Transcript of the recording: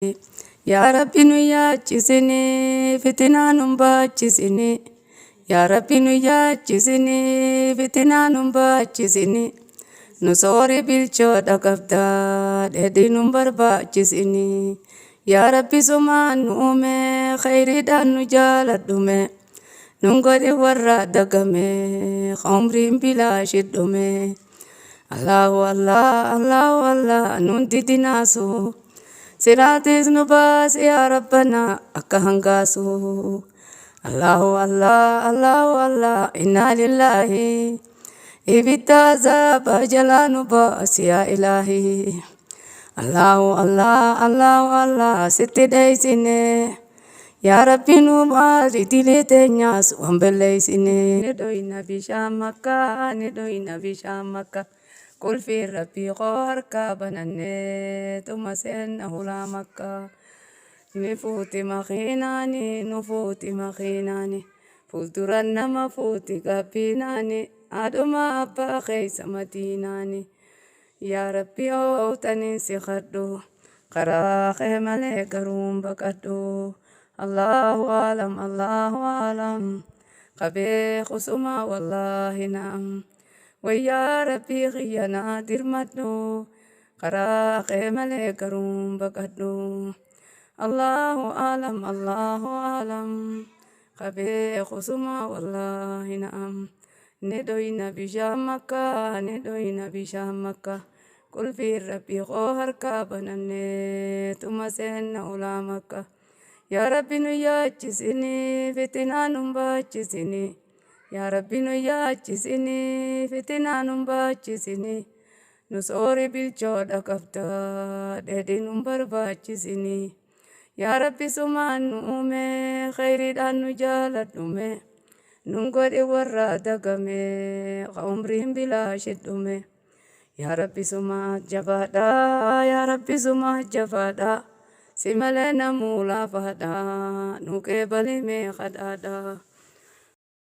Yaa Rabbi nu yaachisini fitinaa nun baachisini. Yaa Rabbi nu yaachisini fitinaa nun baachisini. Nu soori bilchoodha qabda dheedhii nun barbaachisini. Yaa Rabbi sumaan nu uume kheyriidhaan nu jaaladhume. Nun godhi warra dagame umriin bilaashi dhume. Allahu Allah, Allahu Allah, nun didinaasu. Siraatis nu baasi yaa Rabbana akka hangaasu. Allahu Allah, Allahu Allah, innaa lillaahi. Ibidda azaaba jalaa nu baasi yaa ilaahi. Allahu Allah, Allahu Allah, sitti dheeysine. Yaa Rabbi nu baasi dilii teenyaas waan balleeysine. Ni dhoyna bishaan Makkaa, ni dhoyna bishaan Makkaa. Qulfiin Rabbii koo harkaa banannee tuma seenna hulaa Makkaa. Ni fuuti makiinaani, nu fuuti makiinaani. Fuulduran nama fuuti gabbiinaani. Haadhuma abbaa keessa madiinaani. Yaa Rabbi oowtaniin si kadhu. Karaa kee malee garuun baqadhu. Allahu alam, Allahu alam. Qabeeku suma wallaahi na'am. Wayyaa Rabbii kiyya naa dirmadhu. Karaa kee malee garuun baqadhu. Allahu alam, Allahu alam. Qabeeku suma wallaahi na'am. Ni dhoyna bishaan Makkaa, ni dhoyna bishaan Makkaa. Qulfiin Rabbii koo harkaa banannee tuma seenna ulaa Makkaa. Yaa Rabbi nu yaachisini fitinaa nun baachisini. Yaa Rabbi nu yaachisini fitinaa nun baachisini. Nu soori bilchoodha qabda dheedhii nun barbaachisini. Yaa Rabbi sumaan nu uume kheyriidhaan nu jaaladhume. Nun godhi warra dagame ka umriin bilaashi dhume. Yaa Rabbi sumaa jabaadha, yaa Rabbi sumaa jabaadha. Si malee namuu laafaadha, nu qeebalimee kadhaadha.